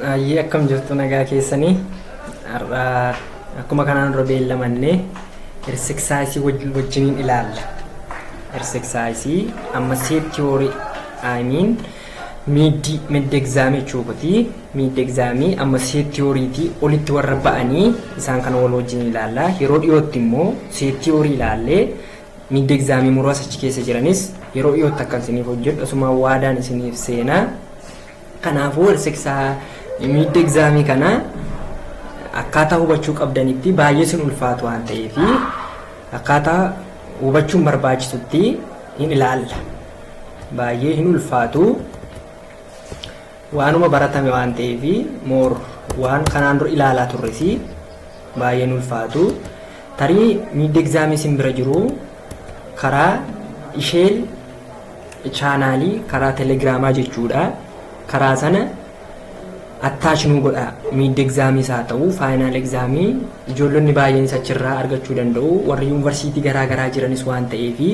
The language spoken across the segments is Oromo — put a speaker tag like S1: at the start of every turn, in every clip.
S1: Ayyee, akkam jirtu? Nagaa keessanii? Har'a akkuma kanaan dura beellamannee exercise wajjiniin ilaalla. Exercise amma set theory, I mean mid exam jechuuti. Mid exam amma set theorytii olitti warra ba'anii isaan kana wal wajjin ilaalla. Yeroo dhiyootti immoo set theory ilaallee mid exam muraasa achi keessa jiranis yeroo dhiyootti akka isiniif hojjedhu asuma waadaan isiniif seenaa. Kanaafuu exercise mid exam kana akkaataa hubachuu qabdanitti baay'ee isin ulfaatu waan ta'eef akkaataa hubachuun barbaachisutti hin ilaalla. Baay'ee hin ulfaatu, waanuma baratame waan ta'eef, more waan kanaan dura ilaalaa turres baay'ee hin ulfaatu. Tarii mid exam isin bira jiru karaa isheel channelii, karaa Telegramaa jechuudha. Karaa sana attach nuu godha. Mid examis haa ta'u final examii ijoollonni baay'een achirraa argachuu danda'u, warri yuunivarsiitii garaa garaa jiranis waan ta'eefi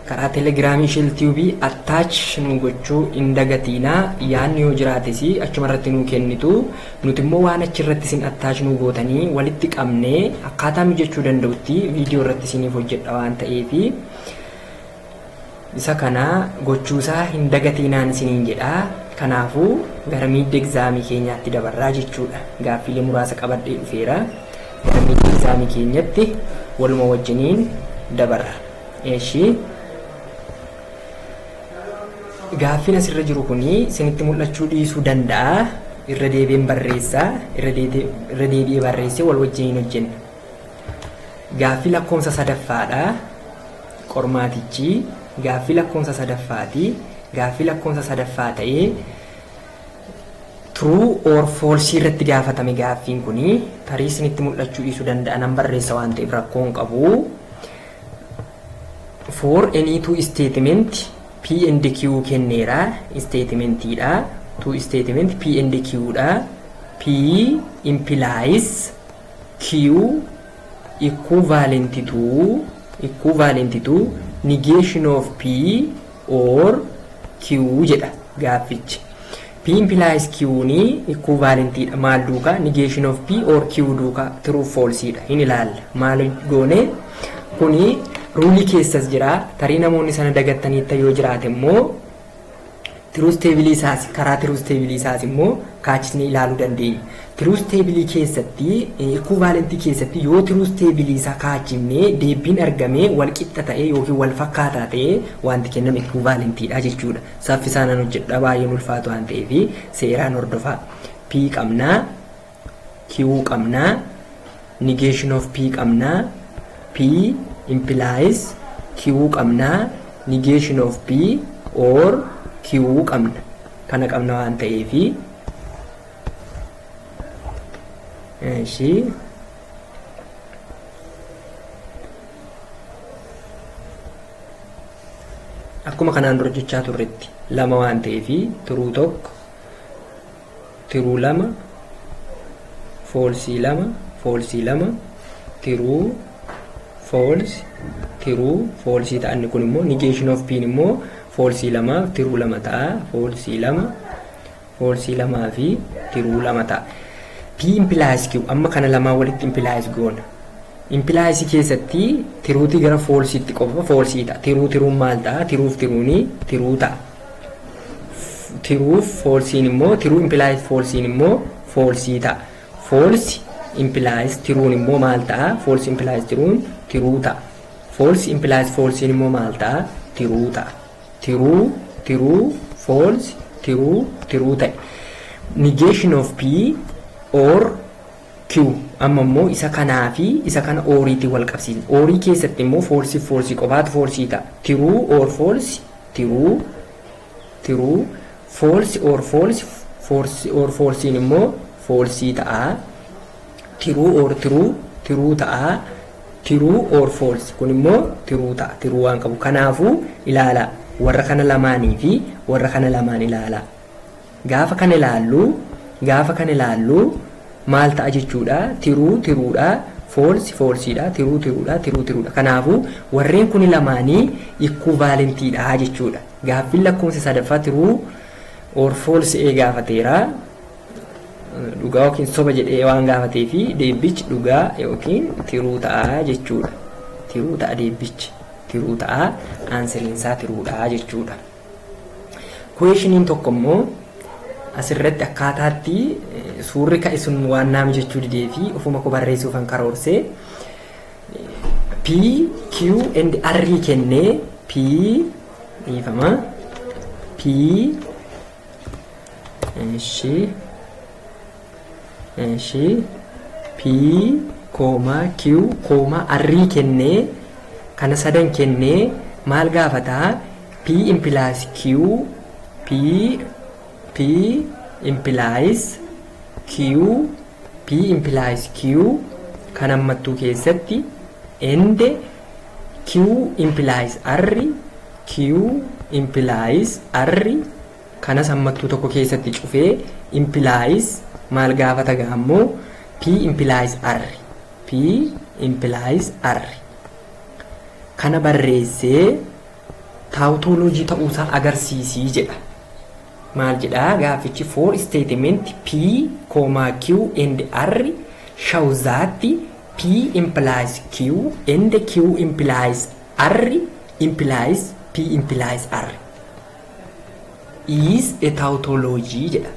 S1: karaa Telegramii Isheel Tube attach nuu gochuu hin dagatiinaa. Yaadni yoo jiraates achuma irratti nuu kennitu. Nuti immoo waan achirratti isin attach nuu gootanii walitti qabnee akkaataa mijachuu danda'utti viidiyoo irratti isiniif hojjedha waan ta'eefi isa kana gochuusaa hin dagatiinaan isiniin jedhaa. Kanaafuu gara mid examii keenyaatti dabarraa jechuudha. Gaaffiilee muraasa qabadhee dhufeera. Gara mid examii keenyatti waluma wajjiniin dabarra. Eeshii, gaaffiin asirra jiru kuni isinitti mul'achuu dhiisuu danda'a. Irra deebiin barreessaa, irra deebi'ee barreessee wal wajjiniin hojjenna. Gaaffii lakkoomsa sadaffaadha. Qormaatichi gaaffii lakkoomsa sadaffaati. Gaaffii lakkoomsa sadaffaa ta'ee true or false irratti gaafatame gaaffiin kuni. Tarii isinitti mul'achuu dhiisuu danda'a, nan barreessa waan ta'eef rakkoo hin qabu. For any two statement P and Q kenneera, statementiidha. Two statement P and Q dha. P implies Q equivalent to negation of P or Q jedha gaaffichi. P implies Q ni equivalentidha maal duukaa? Negation of P or Q duukaa. True false dha, hin ilaalla. Maal goone? Kuni ruleii keessas jira. Tarii namoonni sana dagattaniitta yoo jiraate immoo truth table isaas, karaa truth table isaas immoo kaachisnee ilaaluu dandeenya. Truth table keessatti, equivalentii keessatti yoo truth table isaa kaachifnee deebiin argamee wal qixxa ta'ee yookiin wal fakkaataa ta'ee wanti kenname equivalentiidha jechuudha. Saffisaan hojjedha, baay'een ulfaatu waan ta'eef seeraan hordofaa. P qabnaa, Q qabnaa, negation of P qabnaa, P implies Q qabnaa, negation of P or Q qabna. Kana qabna waan ta'eefi ishii akkuma kanaan dura jechaa turretti lama waan ta'eefi true tokko, true lama, false lama, false lama, true, false, true, false ta'anni kun immoo negation of P immoo false lamaaf true lama ta'a. False lama, false lamaa fi true lama ta'a. P implies Q amma kana lamaan walitti implies goona. Implies keessatti truetii gara falseitti qofa false ta'a. True trueun maal ta'a? Truef trueunii true ta'a. Truef falsein immoo, true implies falsein immoo false ta'a. False implies trueun immoo maal ta'a? False implies trueun true ta'a. False implies falsein immoo maal ta'a? True ta'a. True, true, false, true, true ta'e. Negation of P or Q amma immoo isa kanaa fi isa kana oriitiin wal qabsiisna. Orii keessatti immoo false false qofaatu false ta'a. True or false, true, true, false or false, false or falsein immoo false ta'a. True or true, true ta'a. True or false kun immoo true ta'a. True waan qabu. Kanaafuu ilaalaa, warra kana lamaanii fi warra kana lamaan ilaalaa. Gaafa kana ilaallu maal ta'a jechuudha? True truedha, false falsedha, true truedha, true truedha. Kanaafuu warreen kun lamaanii equivalentiidha jechuudha. Gaaffiin lakkoofsa sadaffaa true Or false ee gaafateera. Dhugaa yookiin soba jedhee waan gaafatee fi deebichi dhugaa yookiin true ta'a jechuudha. True ta'a deebichi. True ta'a, answeriinsaa truedha jechuudha. Questioniin tokko immoo asirratti akkaataatti suurri ka'e sun waan naam jechuu didee fi ofuma koo barreessuufan karoorsee P, Q and R kennee, P, dhiifama, P, እሺ P comma Q comma R kennee, kana sadan kennee maal gaafataa? P implies Q, P implies Q, P implies Q kan hammattuu keessatti and Q implies R, Q implies R kanas hammattuu tokko keessatti cufee implies maal gaafata gaammoo? P implies R, P implies R kana barreessee tautology ta'uusaa agarsiisii jedha. Maal jedhaa gaaffichi? For statement P, Q and R show that P implies Q and Q implies R implies P implies R is a tautology jedha.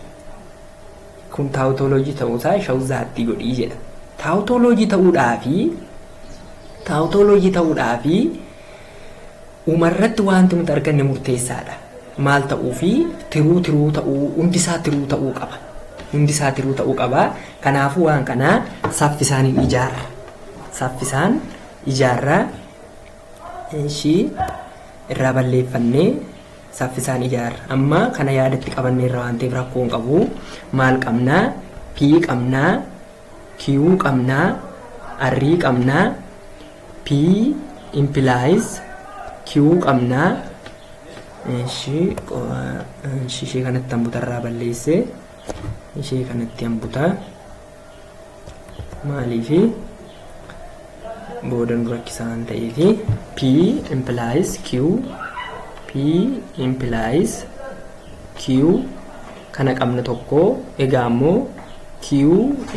S1: Kun tautology ta'uusaa show that godhii jedha. Tautology ta'uudhaafi umarratti wanti nuti arganne murteessaadha. Maal ta'uu fi true true ta'uu, hundisaa true ta'uu qaba. Hundisaa true ta'uu qaba. Kanaafuu waan kanaa saffisaan hin ijaarra. Saffisaan ijaarra. Ishii irraa balleeffannee saffisaan ijaarra. Amma kana yaadatti qabanneerra waan ta'eef rakkoo hin qabu. Maal qabnaa? P qabnaa, Q qabnaa, R qabnaa, P implies Q qabnaa. Ishee kanatti hambutarraa balleessee ishee kanatti hambutaa, maaliifi booda nu rakkisaa waan ta'eefi. P implies Q, P implies Q kana qabna tokko. Egaa immoo Q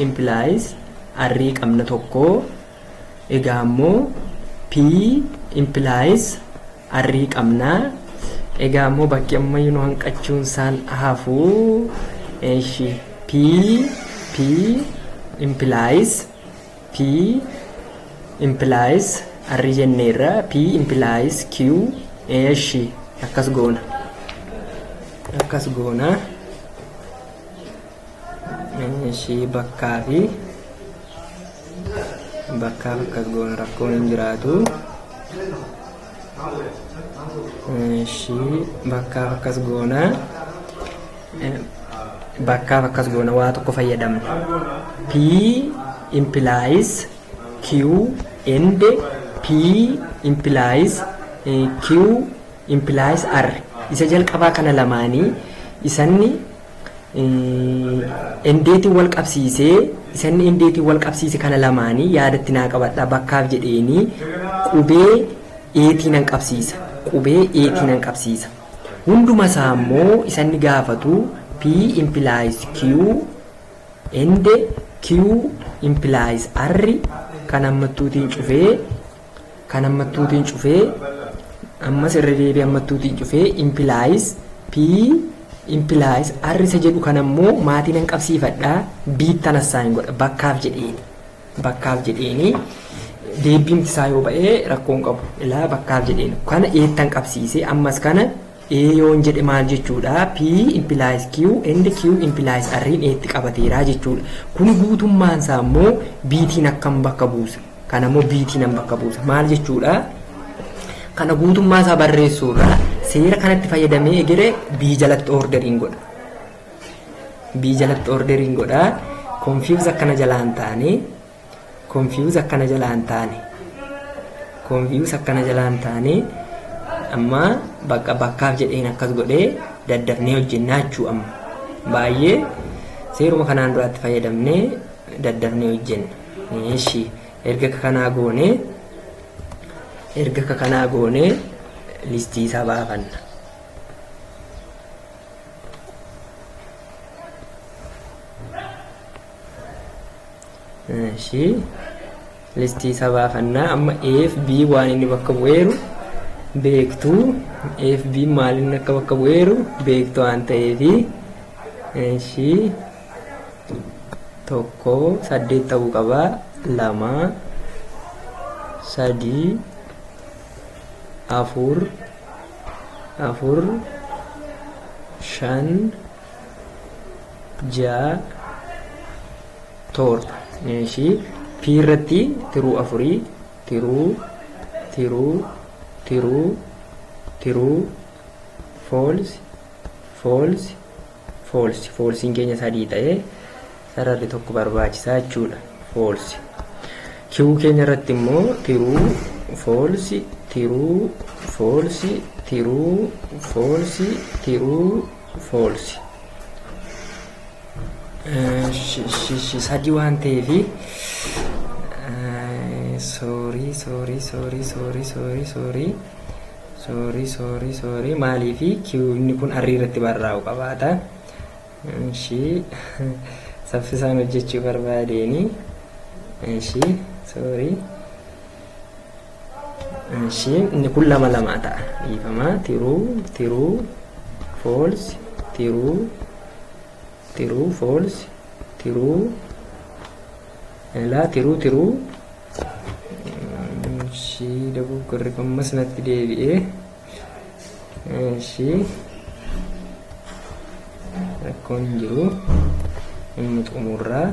S1: implies R qabna tokko. Egaa immoo P implies R qabna. Egaa immoo bakki ammayyuu nu hanqachuun isaan hafuu. Eshi, P implies, P implies R jenneerra, P implies Q. Eshi, akkas goona, akkas goona. Eshi, bakkaa fi bakkaaf akkas goona, rakkoon hin jiraatu. Eshi, bakkaaf akkas goona, bakkaaf akkas goona, waa tokko fayyadamna. P implies Q and P implies Q implies R isa jalqabaa kana lamaanii isanni andeetiin wal qabsiisee, isanni andeetiin wal qabsiise kana lamaanii yaadatti naa qabadha. Bakkaaf jedheenii qubee Atiin nan qabsiisa, qubee Atiin nan qabsiisa. Hunduma isaa immoo isanni gaafatu P implies Q and Q implies R kan hammattuutiin cufee, kan hammattuutiin cufee, ammas irra deebi'ee hammattuutiin cufee implies P implies R isa jedhu kan ammoo maatii nan qabsiifadha, B'ttan assign godha bakkaaf jedheeni. Bakkaaf jedheeni, deebiin isaa yoo ba'ee rakkoon qabu. Ilaa, bakkaaf jedheeni kana A'ttan qabsiise. Ammas kana A yoon jedhe maal jechuudha? P implies Q and Q implies R A'tti qabateera jechuudha. Kun guutummaan isaa immoo B'tiin akkam bakka buusa? Kana immoo B'tiin nan bakka buusa. Maal jechuudha? Kana guutummaa isaa barreessuurraa seera kanatti fayyadamee egere B jalatti orderiin godha. B jalatti orderiin godha. Confuse akkana jalaan taane, confuse akkana jalaan taane, confuse akkana jalaan taane. Amma bakka bakkaaf jedheen akkas godhee daddafnee hojjennaa jechuu. Amma baay'ee seeruma kanaan duraatti fayyadamnee daddafnee hojjenna. Eeshi, erga kanaa goonee, erga kanaa goonee listii isaa baafanna. Ishii listii isaa baafannaa. Amma A fi B waan inni bakka bu'eeru beektu. A fi B maal inni akka bakka bu'eeru beektu waan ta'eefi. Ishii 1 8 ta'uu qaba. 2 3 4 4 5 6 7. Ishii P irratti true 4, true true true true false false false. Falsiin keenya 3 ta'ee sararri tokko barbaachisaa jechuudha. False. Q keenya irratti immoo true false true false true false true false. 3 waan ta'eefi sorry sorry sorry sorry sorry sorry sorry sorry sorry, maaliifi Q inni kun R irratti barraa'u qabaata. Ishii saffisaan hojjechuu barbaadeeni. Ishii sorry. Ishii inni kun 2 2 ta'a. Dhiifama. True true false true true false true laa true true. Ishii dogoggorri ammas natti deebi'ee. Ishii rakkoon hin jiru, inni xumurraa.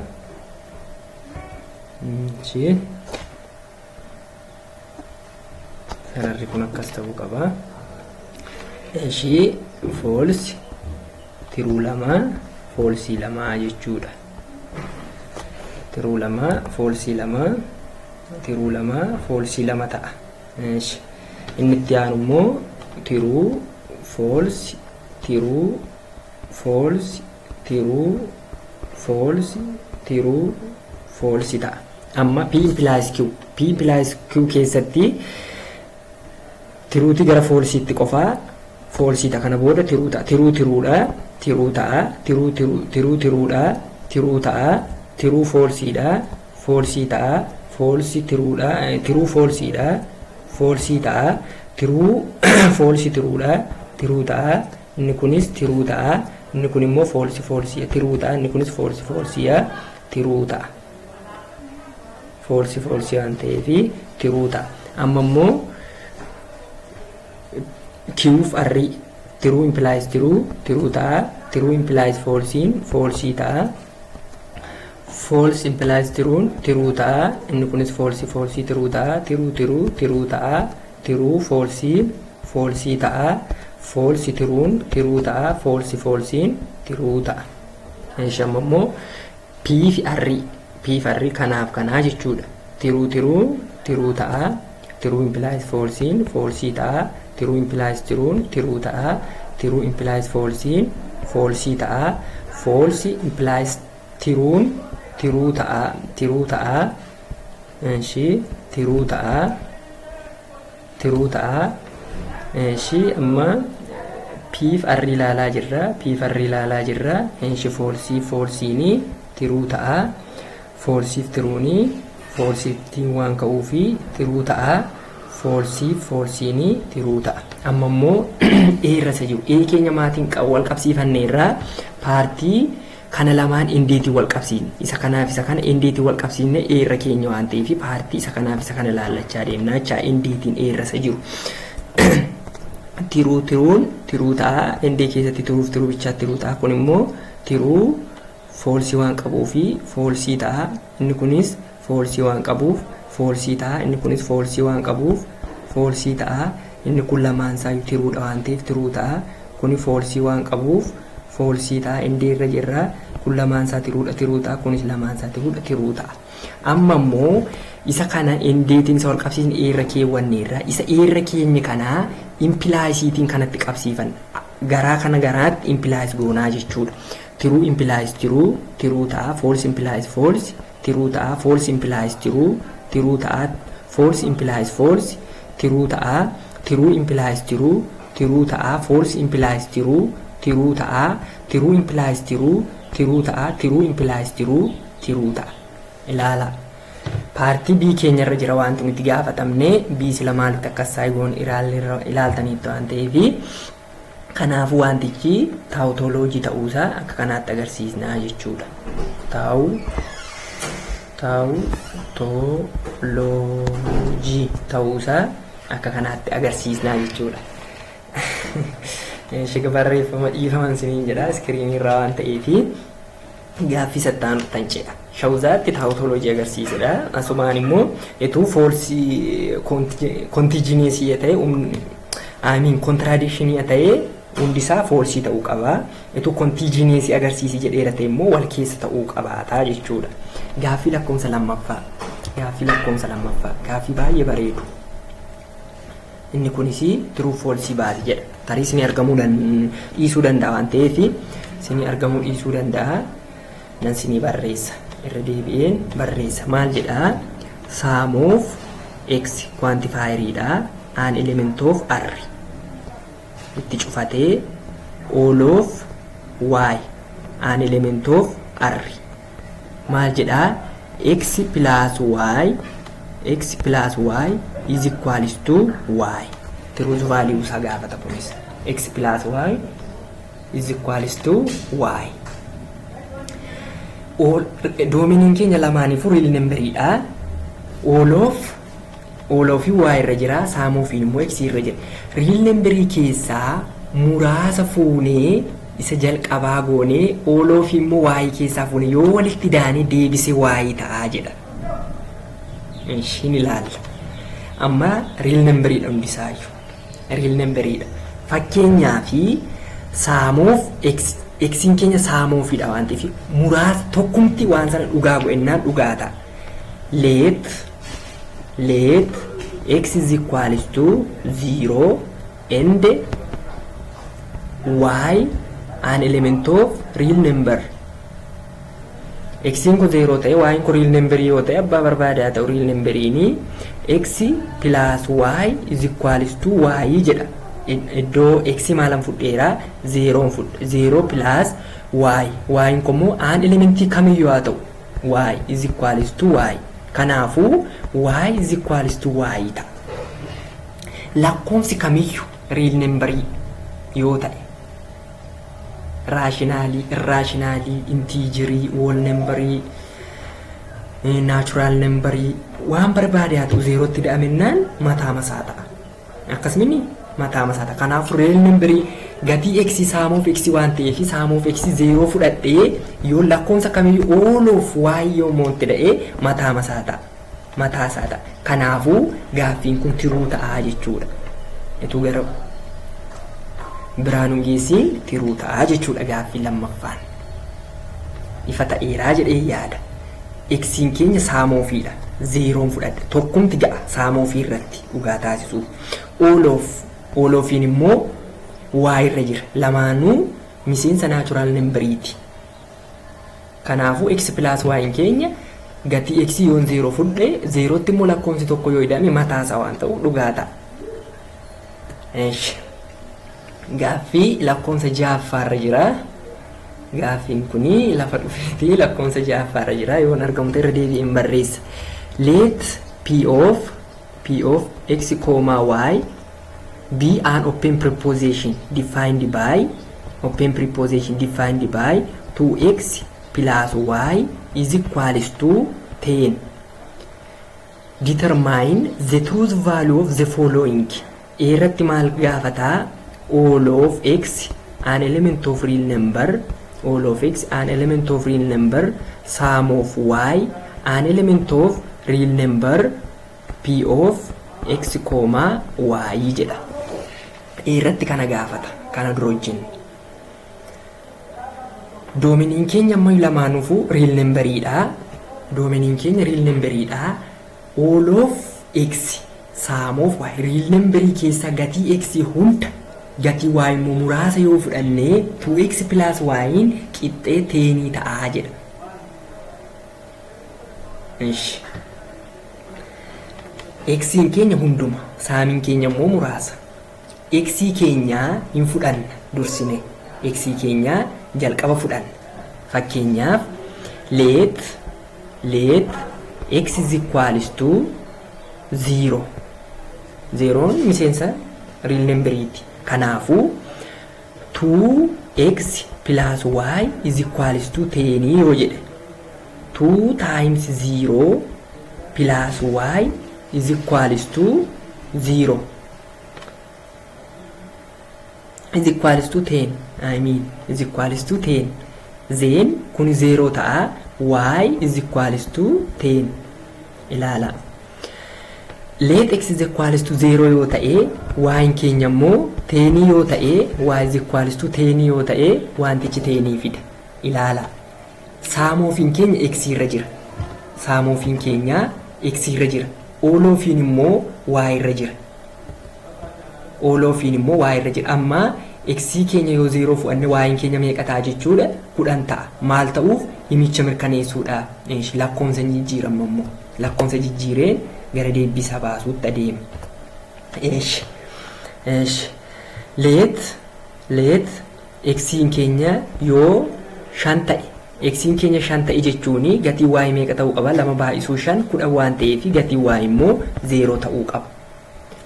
S1: Ishii sararri kun akkas ta'uu qaba. Ishii false true 2 false 2 jechuudha. True 2 false 2 true 2 false 2 ta'a. Inni itti aanu immoo true false true false true false true false ta'a. Amma P implies Q, P implies Q keessatti trueti gara falseitti qofaa false ta'a. Kana booda true ta'a. True truedha, true ta'a, true true true truedha, true ta'a, true falsedha, false ta'a, false truedha, true falsedha, false ta'a, true false truedha, true ta'a. Inni kunis true ta'a. Inni kun immoo false false true ta'a. Inni kunis false falsedha, true ta'a. False false waan ta'eefi true ta'a. Amma immoo Q fi R, true implies true true ta'a, true implies falseiin false ta'a, false implies trueun true ta'a. Inni kunis false false true ta'a, true true true ta'a, true false false ta'a, false trueun true ta'a, false falseiin true ta'a. Amma immoo P fi R, P fi R kanaaf kanaa jechuudha. True true true ta'a, true implies falseiin false ta'a, true implies trueun true ta'a, true implies falseiin false ta'a, false implies trueun true ta'a, true ta'a, ishii true ta'a, true ta'a. Ishii amma P fi R ilaalaa jirra, P fi R ilaalaa jirra. Ishii false falseinii true ta'a, falseiif trueunii falseiittiin waan ka'uufi true ta'a, false falseinii true ta'a. Amma immoo A irra isa jiru, A keenya maatiin wal qabsiifanne irraa paartii kana lamaan andiitiin wal qabsiifne, isa kanaaf isa kana andiitiin wal qabsiifne. A irra keenya waan ta'eef paartii isa kanaaf isa kana laallachaa deemna jechaa. Andiitiin A irra isa jiru true trueun true ta'a. Andii keessatti truef true bichaa true ta'a. Kun immoo true false waan qabuufi false ta'a. Inni kunis false waan qabuuf false ta'a. Inni kunis false waan qabuuf false ta'a. Inni kun lamaan isaayyuu truedha waan ta'eef true ta'a. Kuni false waan qabuuf false ta'a. Andii irra jirra. Kun lamaan isaa truedha, true ta'a. Kunis lamaan isaa truedha, true ta'a. Amma immoo isa kana andiitiin isa wal qabsiisne A irra keewwanneerra. Isa A irra keenye kanaa impliesiitiin kanatti qabsiifanna. Garaa kana garaatti implies goonaa jechuudha. True implies true true ta'a, false implies false true ta'a, false implies true true ta'a, false implies false true ta'a, true implies true true ta'a, false implies true true ta'a, true implies true true ta'a, true implies true true ta'a. Ilaala. Part B keenyarra jira wanti nuti gaafatamne. B sila maalitti akka saayigoon ilaaltaniitti waan ta'eef, kanaafuu wantichi tautology ta'uusaa akka kanaatti agarsiisnaa jechuudha. Tautology ta'uusaa akka kanaatti agarsiisnaa jechuudha. Shiga barreeffama dhiifaman siniin jedha, screenii irraa waan ta'eefi gaaffii sattaan tan ce'a. Show that tautology agarsiisedha. Asumaan immoo etuu false contingency ta'e, I mean contradictionii ta'e, hundisaa false ta'uu qaba. Etuu contingency agarsiisi jedheera ta'e immoo wal keessa ta'uu qabaataa jechuudha. Gaaffii lakkoofsa lammaffaa. Gaaffii lakkoofsa lammaffaa. Gaaffii baay'ee bareedu. Inni kunis true false baasi jedha. Tarii isin argamuu dhiisuu danda'a waan ta'eef, isin argamuu dhiisuu danda'a. Nan sinii barreessa. Irra deebi'een barreessa. Maal jedhaa? Some of x quantifieriidha. An element of r. Itti cufatee all of y an element of r. Maal jedhaa? X plus y, x plus y is equals to y. Truth value isaa gaafata kunis. X plus y is equals to y. Domainiin keenya lamaaniifuu real numberiidha. All of y irra jira, some ofiin immoo x irra jira. Real numberii keessaa muraasa fuunee isa jalqabaa goonee, all of immoo y keessaa fuunee yoo walitti daanee deebisee y ta'aa jedha. Ishiin ilaalla. Amma real numberiidha hundisaayyuu. Real numberiidha. Fakkeenyaa fi some of x, xiin keenya some ofiidha waan ta'eef, muraasa tokkumti waan sana dhugaa godhennaan dhugaa ta'a. Let x is equals to 0 and y an element of real number. Xiin kun 0 ta'e, y kun real number yoo ta'e, abbaa barbaadaa ta'u real numberiini, x plus y is equals to y jedha. Iddoo x maalan fudheera? 0 fudhe. 0 plus y, y kun immoo an elementii kamiyyuu haa ta'u, y is equals to y. Kanaafuu y is equals to y ta'a. Lakkoomsi kamiyyuu real numberii yoo ta'e, rationalii, irrationalii, integerii, whole numberii, natural numberii, waan barbaade haa ta'u, zeerootti da'amennaan mataa masaa ta'a. Akkasumni mataa masaa ta'a. Kanaafuu real numberii gatii x some of x waan ta'eef, some of x zeeroo fudhadhee yoo lakkoomsa kamiyyuu all of y yoo moonti da'ee mataa masaa ta'a. Mataa isaa ta'a. Kanaafuu gaaffiin kun true ta'aa jechuudha. Ituu gara biraan geessiin true ta'aa jechuudha gaaffii lammaffaan. Ifa ta'eeraa jedhee yaada. Xiin keenya some ofiidha. Zeeroon fudhadhe. Tokkumti ga'a some ofii irratti dhugaa taasisuuf. All ofiin immoo y irra jira. Lamaanuu miseensa natural numberiiti. Kanaafuu x plus y keenya gatii x yoon zeeroo fudhe, zeerootti immoo lakkoomsi tokko yoo ida'ame mataasaa waan ta'u dhugaa ta'a. Gaaffii lakkoomsa ja'affaarra jira. Gaaffiin kuni lafa dhufeeti lakkoomsa ja'affaarra jira. Yoon argamu irra deebi'een barreessa. Let p of x comma y be an open proposition defined by 2x plus y is equals to 10. Determine the truth value of the following. Irratti maal gaafataa? All of x an element of real number, all of x an element of real number, some of y an element of real number, p of x comma y jedha. Irratti kana gaafata. Kana dura hojjennu. Domainiin keenya ammayyuu lamaanuufuu real numberiidha. Domainiin keenya real numberiidha. All of x, some of y, real numberii keessaa gatii x hunda, gatii y immoo muraasa yoo fudhannee, 2x plus y qixxee tenii ta'aa jedha. Ishi. Xiin keenya hunduma, someiin keenya immoo muraasa. X keenyaa hin fudhanna dursine. X keenyaa jalqaba fudhanna. Fakkeenyaaf let Let x is equals to 0. Zeroon miseensa real numberiiti. Kanaafuu 2x plus y is equals to 10 yoo jedhe, 2 times 0 plus y is equals to 0 is equals to 10, I mean, is equals to 10. Then kun 0 ta'a, y is equals to 10. Ilaala, let x is equals to 0 yoo ta'e, y keenya immoo 10 yoo ta'e, y is equals to 10 yoo ta'e, wantichi 10 fida. Ilaala, some ofiin keenya x irra jira, some ofiin keenya x irra jira, all ofiin immoo y irra jira, all ofiin immoo y irra jira. Amma x keenya yoo 0 fudhanne, y keenya meeqa ta'a jechuudha? 10 ta'a. Maal ta'uuf? Himicha mirkaneessuudha. Lakkoomsa jijjiiramma immoo lakkoomsa jijjiireen gara deebisa baasuutti adeema. Eesh eesh let x keenya yoo 5 ta'e, x keenya 5 ta'e jechuun gatii y meeqa ta'uu qaba? 2 baay'isuu 5 10 waan ta'eef, gatii y immoo 0 ta'uu qaba.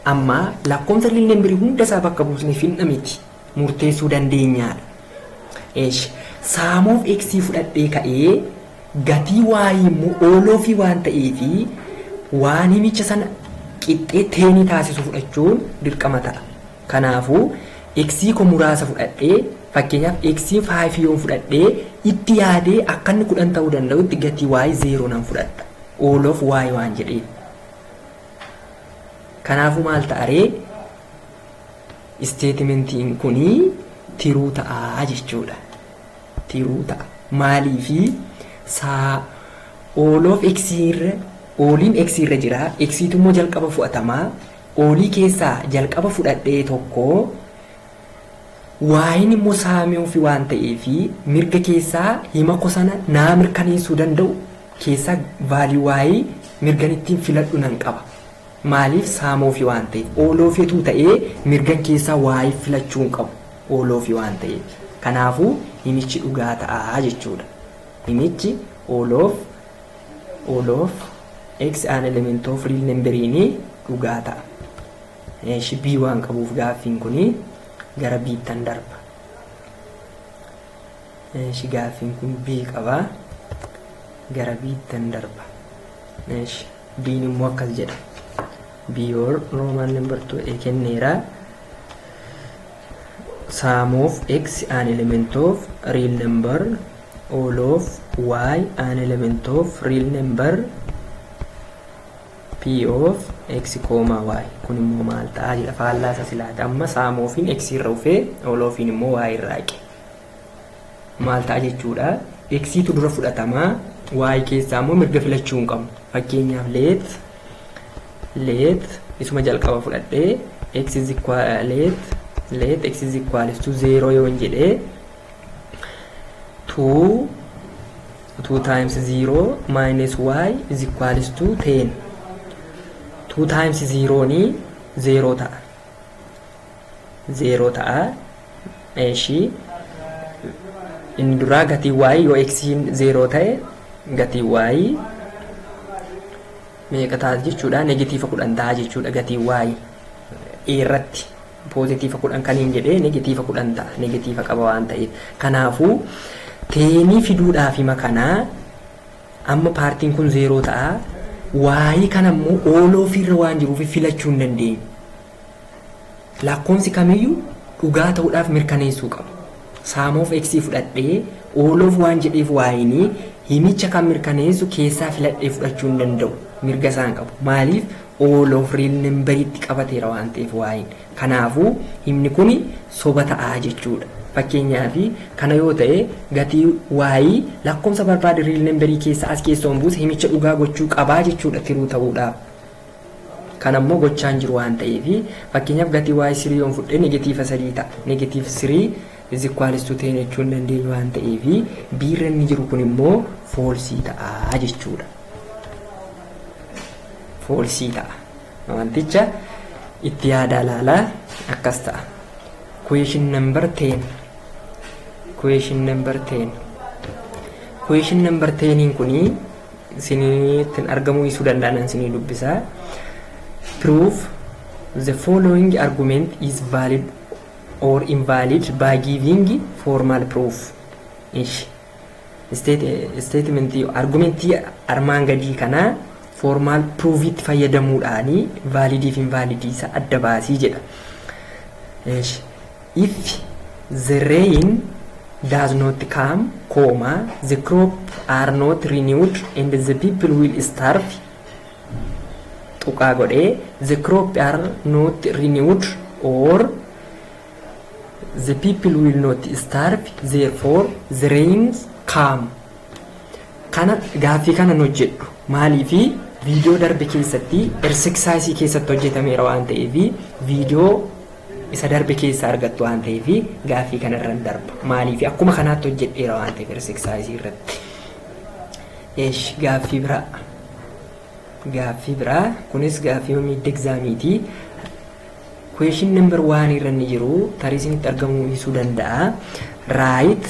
S1: Amma lakkoomsa real numberii hunda isaa bakka buusnee finna miti, murteessuu dandeenyaadha. Eesh some of x fudhadhee ka'ee gatii y immoo all ofii waan ta'eefi waan himicha sana qixxee tenii taasisu fudhachuun dirqama ta'a. Kanaafuu x ko muraasa fudhadhee, fakkeenyaaf x 5 yoon fudhadhee, itti yaadee akka inni 10 ta'uu danda'utti gatii y 0 nan fudhadha. All of y waan jedhee. Kanaafuu maal ta'a ree? Statementiin kunii true ta'aa jechuudha. True ta'a. Maaliifi? Saa all of x irra alliin x irra jira. Xiitu immoo jalqaba fudhatamaa. Allii keessaa jalqaba fudhadhee tokko, Y'n immoo some ofii waan ta'eefi mirga keessaa hima kosana naa mirkaneessuu danda'u keessaa value y mirgan ittiin filadhu nan qaba. Maaliif? Some ofii waan ta'eef. All ofiitu ta'ee mirgan keessaa y filachuu hin qabu. All ofii waan ta'eef. Kanaafuu himichi dhugaa ta'aa jechuudha. Himichi all of x an element of real numberiin dhugaa ta'a. B waan qabuuf gaaffiin kuni gara B'ttan darba. Gaaffiin kun B qaba. Gara B'ttan darba. B'n immoo akkas jedha. B or Roman number 2 kenneera. Some of x an element of real number, all of y an element of real number, p of x comma y kun immoo maal ta'a jedha. Faallaa isa silaata. Amma some ofiin x irra dhufee all ofiin immoo y irraa haqe. Maal ta'a jechuudha? Xiitu dura fudhatamaa, y keessaa immoo mirga filachuu hin qabnu. Fakkeenyaaf let isuma jalqaba fudhadhee x is equal let x is equal to 0 yoon jedhee, 2 2 times 0 minus y is equals to 10. 2 times 0 ni 0 ta'a, 0 ta'a. Eeshi, inni duraa gatii y yoo x 0 ta'e gatii y meeqa ta'a jechuudha? Negative 10 ta'a jechuudha. Gatii y irratti positive 10 kan hin jedhee negative 10 ta'a, negative qaba waan ta'eef. Kanaafuu tenii fiduudhaaf hima kanaa amma partiin kun zero ta'a. Y kana immoo all ofiirra waan jiruuf filachuu hin dandeenyu. Lakkoomsi kamiyyuu dhugaa ta'uudhaaf mirkaneessuu qaba. Some of x fudhadhee all of waan jedheef Y'nii himicha kan mirkaneessu keessaa filadhee fudhachuu hin danda'u. Mirga isaan qabu. Maaliif? All of real numberiitti qabateera waan ta'eef Y'n. Kanaafuu himni kun soba ta'aa jechuudha. Fakkeenyaaf kana yoo ta'e, gatii y lakkoomsa barbaade real numberii keessa as keessa buuse himicha dhugaa gochuu qabaa jechuudha true ta'uudhaaf. Kan ammoo gochaan jiru waan ta'eef, fakkeenyaaf gatii y 3 yoon fudhee negative 3 ta'a. Negative 3 is equals to 10 jechuu hin dandeenyu waan ta'eef, B'rra inni jiru kun immoo false ta'a jechuudha. False ta'a. Wanticha itti yaadaa ilaalaa, akkas ta'a. Question number 10. Question number 10. Question number 10 kuni Isinitti argamuu dhiisuu danda'an, isinii dubbisaa. "Prove the following argument is valid or invalid by giving formal proof." Ish. Statementii, argumentii armaan gadii kanaa formal proofitti fayyadamuudhaanii validii fi invalidii isa adda baasii jedha. Ish. If the rain does not come, comma, the crop are not renewed and the people will starve, tuqaa godhee, the crop are not renewed or the people will not starve, therefore the rains come. Kana gaaffii kana hojjedhu maaliifi viidiyoo darbe keessatti exercise keessatti hojjetameera waan ta'eef, viidiyoo isa darbe keessa argattu waan ta'eef, gaaffii kana irra darba. Maaliifi akkuma kanaatti hojjedheera waan ta'eef exercise irratti. Eesh, gaaffii biraa. Gaaffii biraa kunis gaaffii mid examiiti. Question number one irra inni jiru tarii isinitti argamuu dhiisuu danda'a. "Write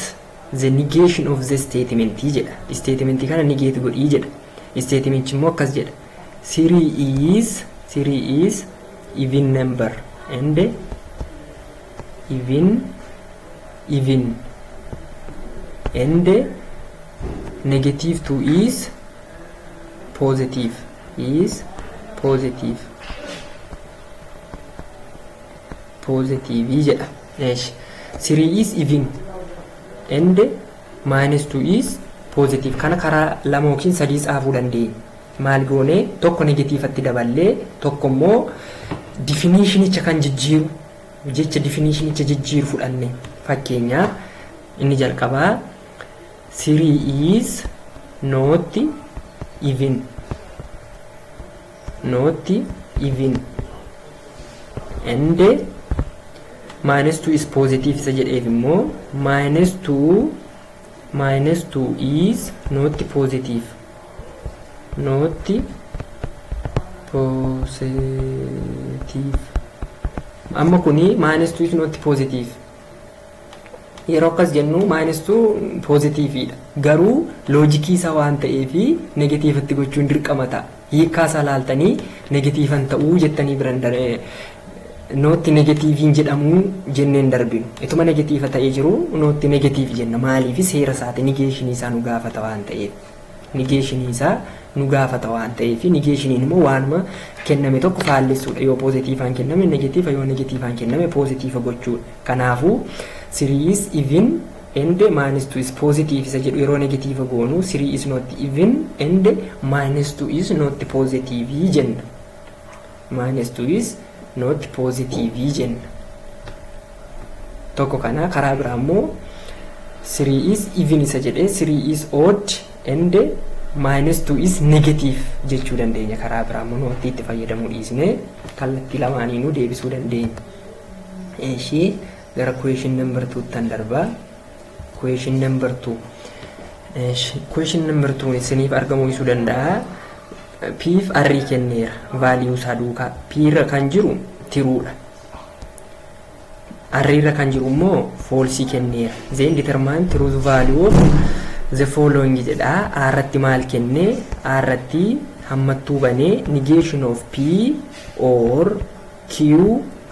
S1: the negation of the statement" jedha. Statement kana negate godhii jedha. Statement immoo akkas jedha. Three is even number and even and negative 2 is positive jedha. Eesh. 3 is even and minus 2 is positive. Kana karaa lama yookiin sadii tsaafuu dandeenya. Maal goonee? Tokko negatiivatti daballee, tokko immoo definitionicha kan jijjiiru, jecha definitionicha jijjiiru fudhanne. Fakkeenyaaf, inni jalqabaa 3 is not even and minus 2 is positive isa jedheef immoo minus 2 is not positive. Amma kuni minus 2 is not positive yeroo akkas jennu, minus 2 positiveidha, garuu logicii isaa waan ta'eefi negatiivatti gochuun dirqama ta'a. Hiikkaa isaa laaltanii negatiivan ta'uu jettanii biran not negativeiin jedhamuu jenneen darbinu. Ituma negatiiva ta'ee jiru not negative jenna. Maaliif? Seera isaati, negationii isaa nu gaafata waan ta'eef. Negationii isaa nu gaafata waan ta'eef. Negationiin immoo waanuma kenname tokko faallessuudha. Yoo positiveaan kenname negatiiva, yoo negativeaan kenname positive gochuudha. Kanaafuu 3 is even and minus 2 is positive isa jedhu yeroo negatiiva goonu, 3 is not even and minus 2 is not positive jenna. Minus 2 is not positive jenna. Tokko kana. Karaa biraa immoo 3 is even isa jedhee 3 is odd and minus 2 is negative jechuu dandeenya. Karaa biraa immoo notii itti fayyadamuu dhiisnee kallattii lamaaniinuu deebisuu dandeenya. Ishee gara question number 2 tan darbaa. Question number 2. Question number 2 isiniif argamuu dhiisuu danda'a. P fi R kenneera value isaa duukaa. P irra kan jiru truedha. R irra kan jiru immoo false kenneera. "Then determine truth value of the following" jedha. A irratti maal kenne? A irratti hammattuu banee negation of P or Q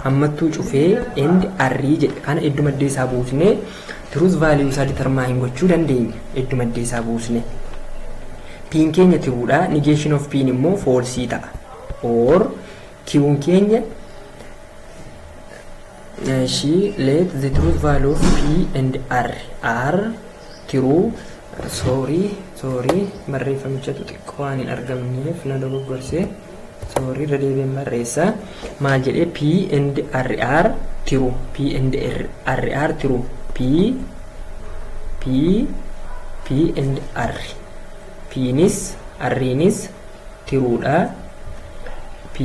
S1: hammattuu cufee and R jedhe. Kana iddoo maddee isaa buusnee truth value isaa determine gochuu dandeenya. Iddoo maddee isaa buusnee. P'n keenya truedha. Negation of P'n immoo false ta'a. Or Q'n keenya she let the truth value of P and R are true. Sorry, sorry, barreeffamichatu xiqqoo waan hin argamneef na dogoggorse. Sorry, irra deebiin barreessa. Maal jedhee? P and R are true. P and R are true. P and R, P'nis R'nis truedha. P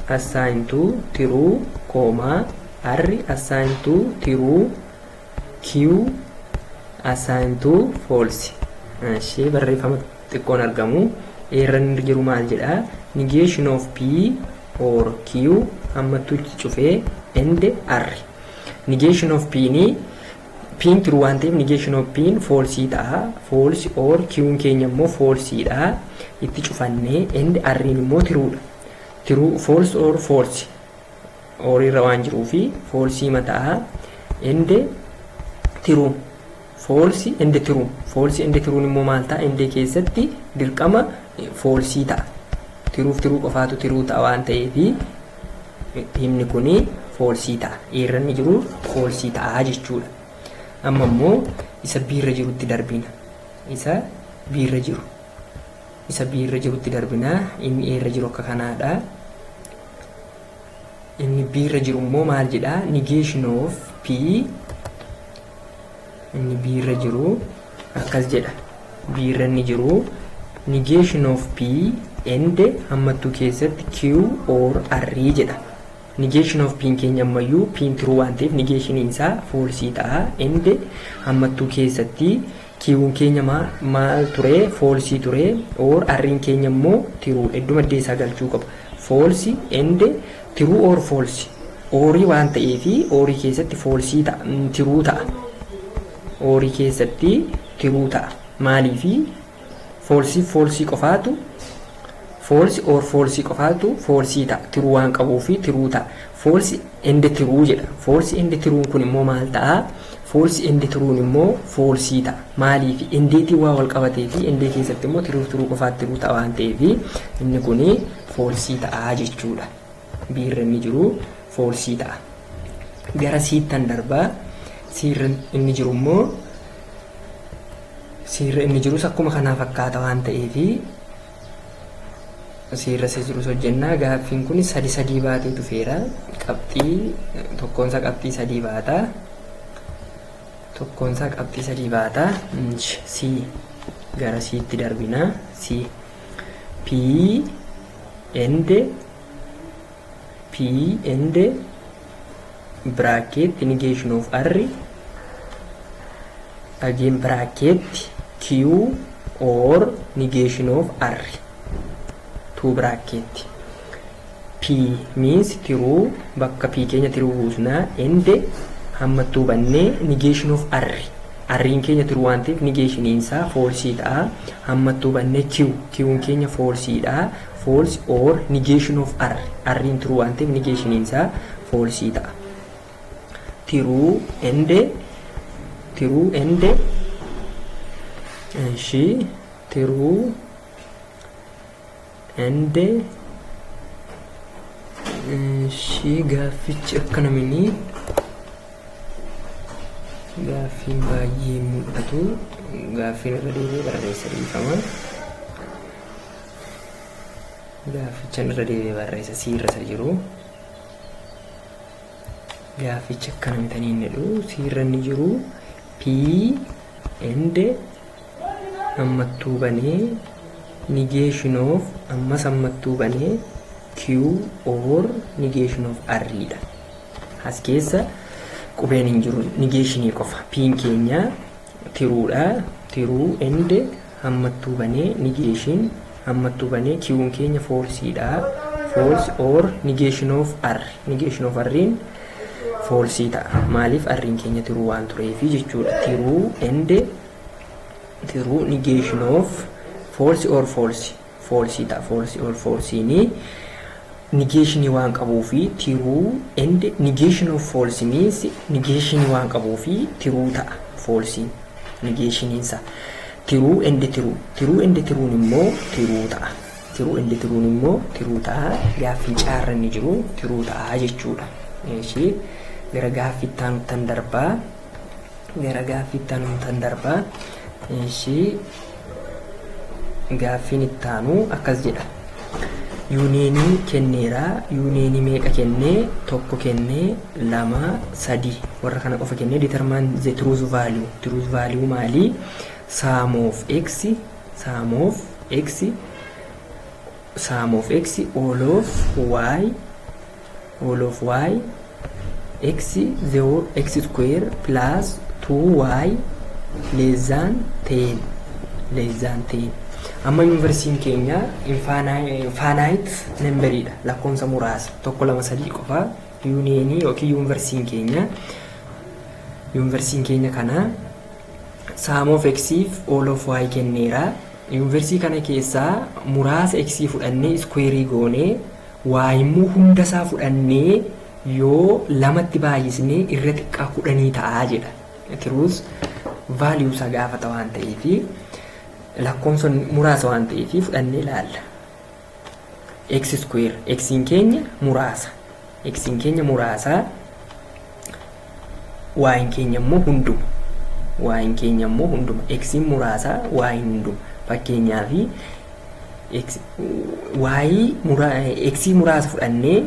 S1: assign to true comma R assign to true, Q assign to false. Ishee barreeffama xiqqoon argamu. Eerra inni jiru maal jedha? Negation of P or Q hammattuu cufee and R. Negation of P ni P'n true waan ta'eef negation of P'n false ta'a. False or Q'n keenya immoo false dha. Itti cufannee and R'n immoo truedha. True, false or false. Or irra waan jiruu fi false mataa and true. False and true. False and true immoo maal ta'a? And keessatti dirqama false ta'a. Truef true qofaatu true ta'a waan ta'eefi himni kuni false ta'a. Irra inni jiru false ta'a jechuudha. Amma immoo isa B irra jirutti darbina. Isa B irra jiru. Isa B irra jirutti darbina. Inni A irra jiru akka kanaadha. Inni B irra jiru immoo maal jedhaa? Negation of P. Inni B irra jiru akkas jedha. B irra inni jiru negation of P and hammattuu keessatti Q or R jedha. Negation of P keenya ammayyuu P true waan ta'eef negation isaa false ta'a. And hammattuu keessatti Q keenya maal ture? False ture. Or R keenya immoo true. Iddoo maddee isaa galchuu qaba. False and true or false. Orii waan ta'eefi orii keessatti false ta'a, true ta'a. Orii keessatti true ta'a. Maaliifi false false qofaatu false or false qofaatu false ta'a. True waan qabuufi true ta'a. False and true jedha. False and true kun immoo maal ta'a? False and trueun immoo false ta'a. Maaliifi andeetiin waa wal qabatee fi andee keessatti immoo true true qofaatti true ta'a waan ta'eefi inni kuni false ta'a jechuudha. B irra inni jiru false ta'a. Gara C'ttan darbaa. C irra inni jiru immoo C irra inni jirus akkuma kanaa fakkaata waan ta'eefi C irra isa jirus hojjennaa. Gaaffiin kun sadi sadii baatee dhufeera. Qabxii tokkoonsaa qabxii sadii baata. Tokkoonsaa qabxii sadii baata. C, gara C'tti darbina. C, P and P and bracket negation of R again bracket Q or negation of R, two bracket. P means true, bakka P keenya true buusna, and hammattuu bannee negation of R, R'n keenya true waan ta'eef negationiin isaa false ta'a. Hammattuu bannee Q, Q'n keenya false dha. False or negation of R, R'n true waan ta'eef negationiin isaa false ta'a. True and true and እሺ true and እሺ gaaffichi akkana mini gaaffiin baay'ee mul'atu. Gaaffiin irra deebi'ee barreessa, dhiifama. Gaaffichan irra deebi'ee barreessa. C irra isa jiru gaaffichi akkana mitanii inni jedhu. C irra inni jiru P and hammattuu banee negation of ammas hammattuu banee Q or negation of R dha. As keessa qubeen hin jiru, negationii qofa. P'n keenya truedha. True and hammattuu banee negation hammattuu banee Q'n keenya falsedha. False or negation of R. Negation of R'n false ta'a. Maaliif? R'n keenya true waan tureefi jechuudha. True and true negation of false or false false ta'a. False or falseini negationii waan qabuu fi true and negation of false means negationii waan qabuu fi true ta'a. False negationiinsa true and true, true and trueun immoo true ta'a. True and trueun immoo true ta'a. Gaaffiin C irra inni jiru true ta'a jechuudha. Ishii gara gaaffii itti aanuttan darbaa. Gara gaaffii itti aanuttan darbaa. Ishii gaaffiin itti aanu akkas jedha. Unionii kenneera. Unionii meeqa kennee? Tokko kennee, lama, sadii, warra kana qofa kennee. Determine the truth value. Truth value maalii? Sum of x, sum of x, sum of x, all of y, all of y, x the whole x square plus 2y less than 10, less than 10. Amma universeiin keenya finite numberiidha, lakkoomsa muraasa, tokko, lama, sadii qofa. Unionii yookiin universeiin keenya Yuunivarsiitiin keenya kana sum of x fi all of y kenneera. Yuunivarsiitii kana keessaa muraasa x fudhannee square goonee y immoo hundasaa fudhannee yoo lamatti baay'isnee irra xiqqaa 10 ta'aa jedha. Truth value isaa gaafata waan ta'eef lakkoofsa muraasa waan ta'eef fudhannee ilaalla. X square x'n keenya muraasa. X'n keenya muraasa, y'n keenya immoo hunduma. Y'n keenya immoo hunduma. X'n muraasa, y'n hunduma. Fakkeenyaaf x y x muraasa fudhannee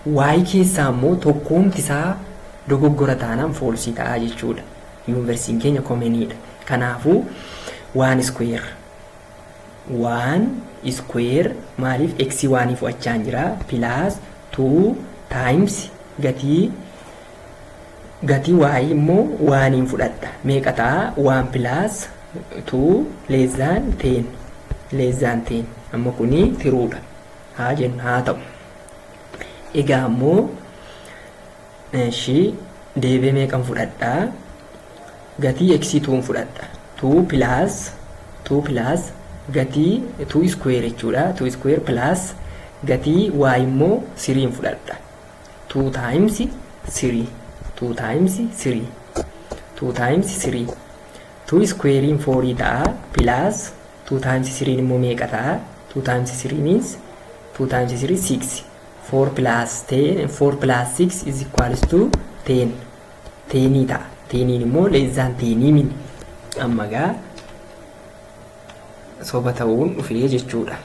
S1: y keessaa immoo tokkoomti isaa dogoggora taanaan false ta'a jechuudha. Yuunivarsiitiin keenya commoniidha. Kanaafuu 1 square 1 square maaliif x waanii fudhachaa jira plus 2 times gatii y immoo waaniin fudhadha. Meeqa ta'a? 1 plus 2 less than 10 less than 10. Amma kuni tiruudha. Haa jennu haa ta'u. Egaa immoo ishii deebee meeqan fudhadhaa? Gatii x 2 fudhadha. 2 plus 2 plus gatii 2 square jechuudha. 2 square plus gatii y immoo 3 fudhadha. 2 times 3 2 times 3 2 times 3 2 square in 4 ta'a plus 2 times 3 immoo meeqa ta'a? 2 times 3 means 2 times 3 6 4 plus 10 4 plus 6 is equals to 10 10 ta'a. 10 immoo less than 10 min. Amma gaa soba ta'uun dhufee jechuudha.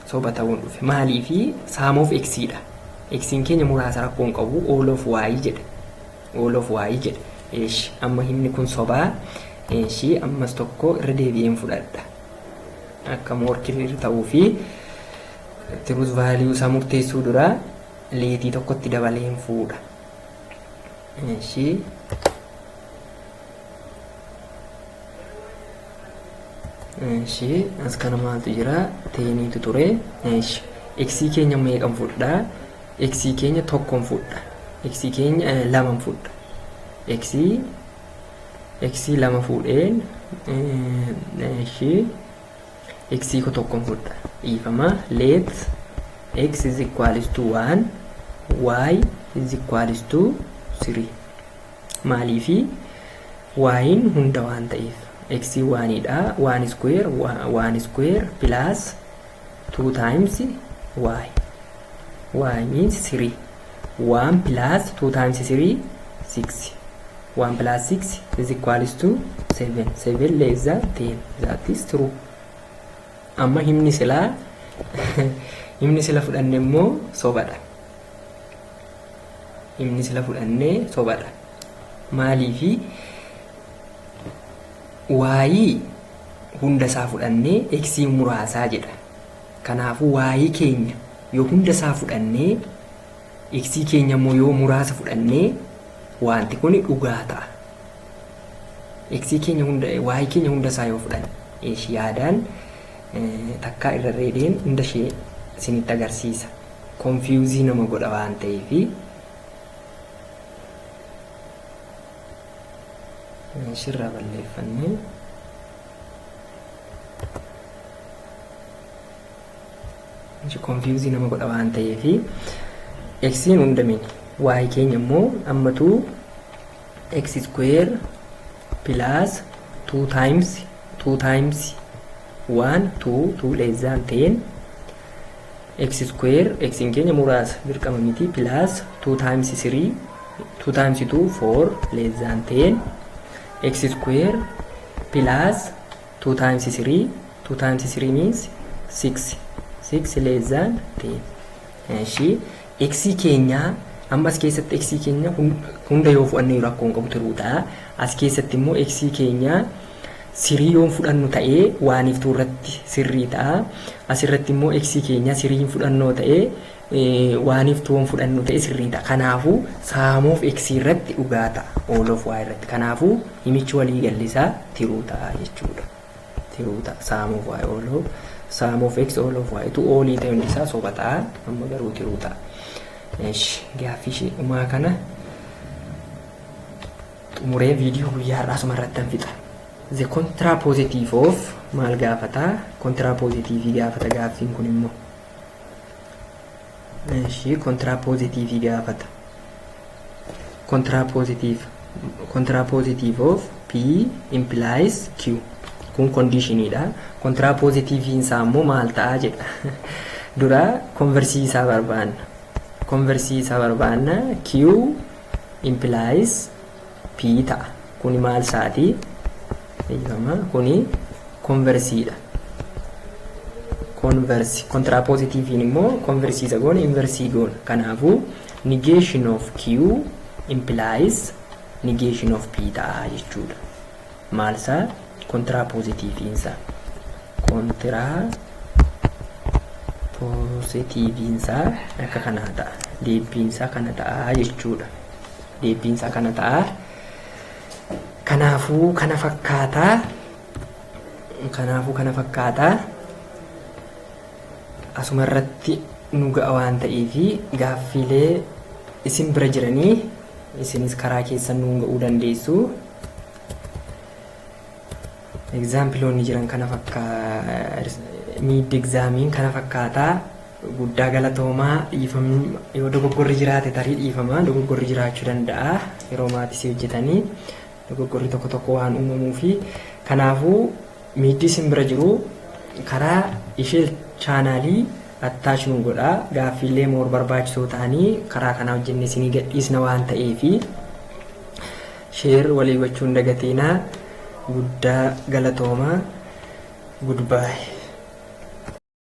S1: Soba ta'uun dhufe maaliifi sum of x dha. X'n keenya muraasa rakkoon qabu all of y jedha. All of y jedha. Eeshi amma himni kun sobaa. Eeshi ammas tokko irra deebi'een fudhadha. Akka more clear ta'uu fi truth value isaa murteessuu dura leetii tokkotti dabaleen fuudha. Eeshi eeshi as kana maaltu jira? 10tu ture. Eeshi x keenya meeqan fudhaa? X keenya tokkoon fudha. X keenya laman fudha. X lama fuudheen eeshi x ko tokkoon fudha. Dhiifama. Let x is equals to 1 y is equals to 3. Maaliifi y'n hunda waan ta'eef x 1dha. 1 square 1 square plus 2 times y. Y means 3. 1 plus 2 times 3 6. 1 plus 6 is equals to 7. 7 less than 10. That is true. Amma himni sila fudhanne immoo sobadha. Himni sila fudhanne sobadha. Maaliifi y hunda isaa fudhannee x muraasaa jedha. Kanaafuu y keenya yoo hunda isaa fudhannee x keenya immoo yoo muraasa fudhannee wanti kun dhugaa ta'a. X keenya hunda y keenya hunda isaa yoo fudhanne eeshi yaadaan takkaa irra reedeen hunda ishee isinitti agarsiisa. Confuse nama godha waan ta'eefi shirraa balleeffannee confuse nama godha waan ta'eefi x'n hunda mini y keenya immoo ammatu x square plus 2 times 2 times 1 2 2 less than 10 x square x keenya muraasa dirqama miti plus 2 times 3 2 times 2 4 less than 10 x square plus 2 times 3 2 times 3 means 6 6 less than 10. Eeshi x keenya amma as keessatti x keenya hunda yoo fudhanne rakkoon qabu turuudha. As keessatti immoo x keenya 3 yoo fudhannu ta'ee waaniif irratti sirrii ta'a. Asirratti immoo x keenya 3 fudhannoo ta'ee waaniif tuun fudhannu ta'e sirrii ta'a. Kanaafuu sum of x irratti dhugaa ta'a. All of y irratti. Kanaafuu himichi walii gallisaa true ta'a jechuudha. True ta'a. Sum of y all of sum of x all of y tu all ta'e hundi isaa soba ta'a. Amma garuu true ta'a. Eesh gaaffii ishee dhumaa kana Xumuree viidiyoo guyyaa har'aa asuma irratti fixa. The contrapositive of maal gaafata? Contrapositive gaafata gaaffiin kun immoo. Ishii contrapositive gaafata. Contrapositive of P implies Q. Kun conditioniidha. Contrapositivein isaa immoo maal ta'a jedha. Dura conversii isaa barbaanna. Conversii isaa barbaanna. Q implies P ta'a. Kuni maal isaati? Kuni conversiidha. Converse contrapositivein immoo conversii isa goona, inversii goona. Kanaafuu negation of Q implies negation of P ta'a jechuudha. Maal isaa? Contrapositivein isaa. Contrapositivein isaa akka kanaa ta'a. Deebiin isaa kana ta'a jechuudha. Deebiin isaa kana ta'a. Kanaafuu kana fakkaataa. Kanaafuu kana fakkaataa. Asuma irratti nu ga'a waan ta'eefi, gaaffiilee isin bira jiranii isinis karaa keessan nuun ga'uu dandeessu. Exampleoonni jiran kana fakkaa, mid examiin kana fakkaataa. Guddaa galatoomaa. Dhiifama, yoo dogoggorri jiraate tarii dhiifama, dogoggorri jiraachuu danda'a. Yeroo mathsii hojjetanii dogoggorri tokko tokko waan uumamuu fi kanaafuu mid isin bira jiru karaa ishee channelii attach nu godhaa. Gaaffiilee more barbaachisoo ta'anii karaa kanaa hojjenne isinii gadhiisna waan ta'eefi, share walii gochuun dagatinaa. Guddaa galatoomaa. Goodbye.